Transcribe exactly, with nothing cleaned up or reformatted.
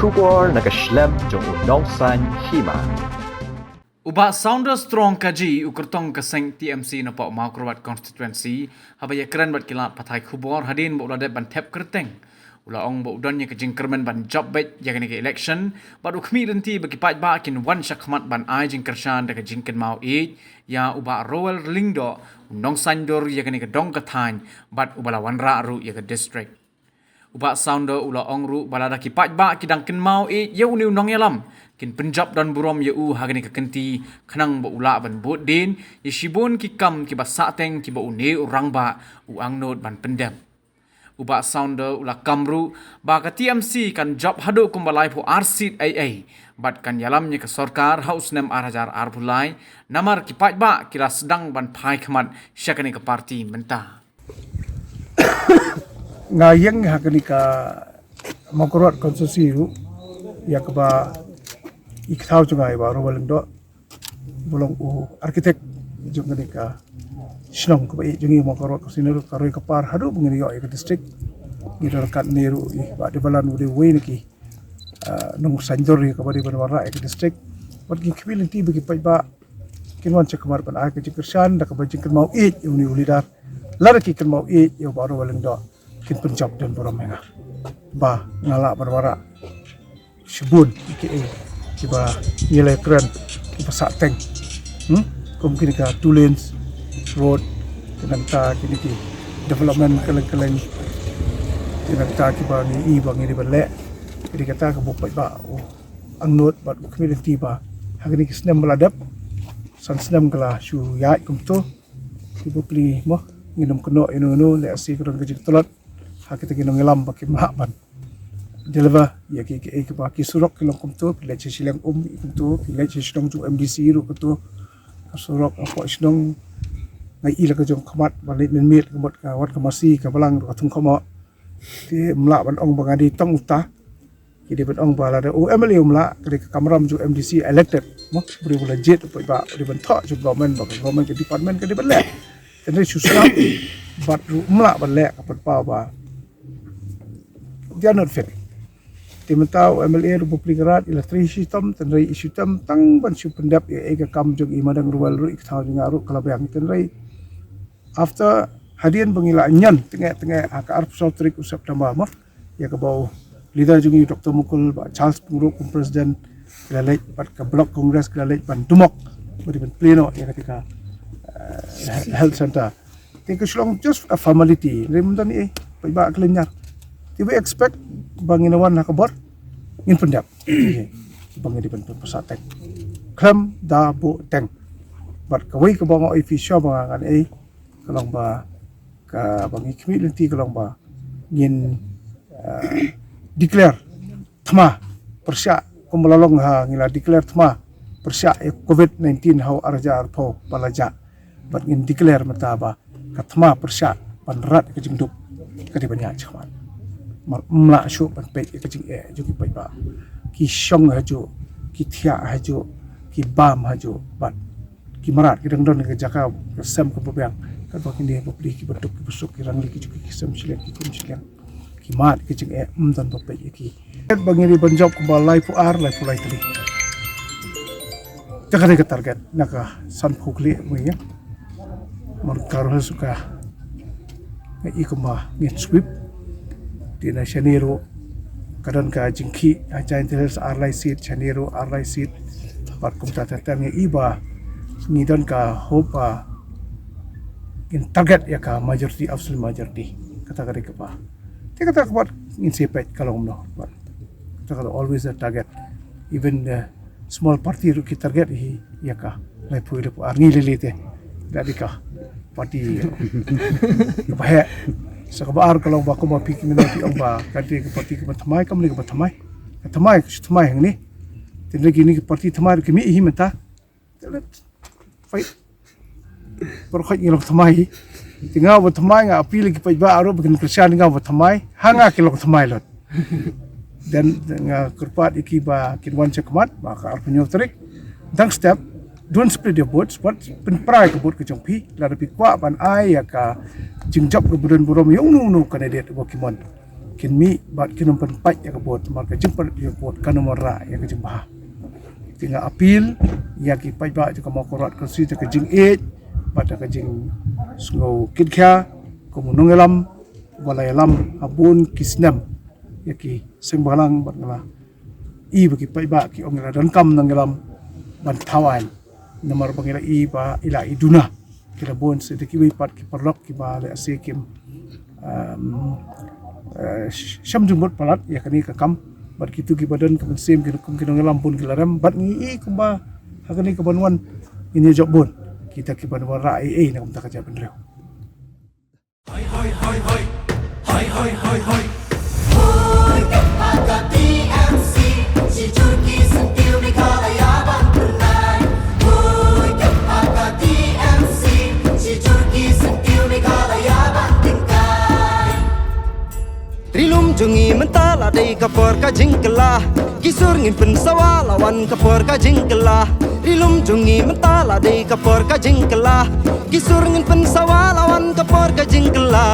Khubor na ka shlem jong u Nongsaiñ Hima. U Bah Sounder Strong Kaji, u kyrtong ka seng T M C na poh Mawkyrwat constituency, haba ïakren bad ki lad pathai khubor hadien ba u la dep ban thep kyrteng, u la ong ba u don ïa ka jingkyrmen ban jop beit ïa kane ka election, bad u khmih lynti ba ki paidbah kin wan sha khmat ban ai jingkyrshan da ka jingkynmaw ïeit ïa u Bah Rowell Lyngdoh, u nongsaiñdur ïa kane ka dong ka thaiñ, bad uba la wanrah ruh ïa ka district. U Bah Sounder u la ong ruh ba lada ki paidbah ki dang kynmaw ïeit ïa une u nongïalam, kin pynjop don burom ïa u ha kane ka kynti, khnang ba u lah ban bud dien ïa shibun ki kam kiba sahteng kiba une u rangbah u angnud ban pyndep. U Bah Sounder u la kam ruh ba ka T M C kan jop haduh kumba laiphew ar seat ei ei, bad kan ïalam ïa ka sorkar ha u snem ar hajar arphew lai, namar ki paidbah ki la sdang ban phai khmat sha kane ka party mynta. Nga ïeng ha kane ka Mawkyrwat constituency ruh ïa kaba i kynthau jong nga i Bah Rowell Lyngdoh, ba long u architect jong kane ka shnong kaba ïeit jong ngi Mawkyrwat constituency ruh, ka roi ka par haduh ba ngin ïoh ïa ka district. Ngi don ryngkat ne ruh i Bah Debalan, u dei uwei na ki, ah, nongsaiñdur ïa kaba dei ban wanrah ïa ka district. Bad ngi khmih lynti ba ki paidbah kin wan sha khmat ban ai ka jingkyrshan da kaba jingkynmaw ïeit ïa une u leader. Lada ki kynmaw ïeit ïa u Bah Rowell Lyngdoh, kin pynjop don burom ïa nga ba nga lah ban wanrah shibun ïa kiei kiba ngi la kren kiba sahteng. Hmm? Kum kine ka two lanes road, te nangta kine ki development kylleng kylleng, te nangta kiba ngi i ba ngi dei ban leh. Kine kata kaba u paidbah u angnud bad u khmih lynti ba ha kine ki snem ba la dep, san snem ka la shu ïaid kumto. Ki bapli mo, ngin ym kynnoh ïano ïano, lehse ka don ka jingtlot ha kita ki nongïalam ba kim lah ban deliver ïa ki, ki, ki, ba ki surok ki long kumto, phi leit sha shiliang um kumto, phi leit sha shnong jong M D C ruh kumto. Ka surok hapoh shnong nga i la ka jong khmat, ba leit mynmiet ka mut ka wat ka masi ka balang ruh ka thung kamo. Te ym lah ban ong ba nga dei tang uta. Ki dei ban ong ba lada u M L A um lah, ka dei ka kamram jong M D C elected. Mo, u briew u la jied, u paidbah u dei ban thoh sha government, ba ka government ka department ka dei ban leh. Tang dei shu sngap bad ruh um lah ban leh, ka pynpaw ba they are not fit. Te mynta u M L A ruh u Bah Plikrat i la trei shitom, tang dei i shitom tang ban shu pyndep ïa, ïa ka kam jong i Madam Rowell ruh, i kynthau jong nga ruh ka la biang, tang dei after hadien ba ngi la ñion tyngeh tyngeh ha ka arphew saw tarik u September mo, ïa kaba u leader jong ngi u Doctor Mukul, Bah Charles Pyngrope kum president, ki la leit bad ka Block Congress, ki la leit ban dumok ba dei ban plie noh ïa kata ka, eh, health center. Te ka shu long just a formality, rim don ei, paidbah ki lynñiar. Te we expect ba ngin wan ha ka bor ngin pyndep ba ngi dei ban pynpasah teng khlem da buh teng. Bad kawei kaba nga ong ïa phi shuwa ba nga ngan ei, ka long ba, kaba ngi khmih lynti ka long ba ngin, ah, declare thma pyrshah, kumba la long ha, ngi la declare thma pyrshah ïa covid nineteen ha u ar hajar arphew ba la jah. Bad ngin declare mynta ba ka thma pyrshah ban rat ïa ka jingduk ka dei ban ïaid shakhmat. Namar ym lah shuh ban peit ïa ka jingeh jong ki paidbah. Ki shong hajuh, ki thiah hajuh, ki bam hajuh, bad ki mrad ki dang don ha ka jaka ka sem kaba biang. Katba kine bapli kiba duk kiba suk, ki rangli ki juki, ki sem shiliang ki kum shiliang, ki mad ki jingeh, ym don ba peit ïa ki. Ba ngi dei ban jop kumba laiphew ar, laiphew lai tylli. Te ka dei ka target na ka sanphew khlieh mynta. Namar ka ruh suka nga i kumba ngin sweep. Te na shane ruh ka don ka jingkhih ha Jaintia Hills ar lai seat, shane ruh ar lai seat. Bad kumta te tang nga i ba ngi don ka hope ba ngin target ïa ka majority, absolute majority. Kata ka dei kaba, te kata ka bad ngin sa peit ka long kumno. Bad kata ka long always the target. Even the small party ruh ki target hi ïa ka laiphew, laiphew ar, ngi lei lei te. Da dei ka party ba heh. Sa kaba ar ka long ba kumba phi ki mynta phi ong ba ka dei ka party kaba thymmai, kam dei kaba thymmai. Ka thymmai, ka shu thymmai hangne. Te lei kine ki party thymmai ruh ki mih hi mynta. Te lei, fight. Baroh khoit ngi long thymmai. Te nga ba thymmai, nga appeal ïa ki paidbah ruh ba kin kyrshan nga ba thymmai. Ha nga ki long thymmai lut. Then nga kyrpad ïa ki ba kin wan sha khmat, ba ka arphew hynñiew tarik. Dang step, don't split your votes, but pynpra ïa ka vote ka jong phi, lada phi kwah ban ai ïa ka jingjop kaba don burom ïa uno uno u candidate uba phi mon. kin mih bad kin ym pynpait ïa ka vote, namar ka jingpynpait ïa ka vote kan ym wanrah ïa ka jingbha. Te nga appeal ïa ki paidbah jong ka Mawkyrwat constituency da ka jingïeit bad da ka jingsngew kitkhia kum u nongïalam ba la ïalam ha bun ki snem ïa ki seng bhalang, bad nga la i ba ki paidbah ki ong ïa la donkam nongïalam ban thaw aiñ, namar ba ngi la i ba i la i duna. Ki la bun sa da kiwei pat ki paralok kiba lehse kim, um, eh, sh- sham jingmut palat ïa kane ka kam. Bad kitu kiba don ka mynsiem ki kum ki nongïalam bun ki la rem, bad ngi i kumba ha kane ka ban wan ngin ïa jop bun kita kiba wanrah ei ei na kumta ka jaitbynriew. Hoi, hoi, hoi, hoi. Hoi, hoi, hoi, hoi. Hoi, ka pa ka T M C. Shi jur ki syntiew Meghalaya ban pynai. Hoi, ka pa ka T M C. Shi jur ki syntiew Meghalaya ban pynkai. Ri lum jong ngi mynta la dei ka por ka jingkylla. Ki sur ngin pynsawa la wan ka por ka jingkylla. Ri lum jong ngi mynta la dei ka por ka jingkylla. Ki sur ngin pynsawa la wan ka por ka jingkylla.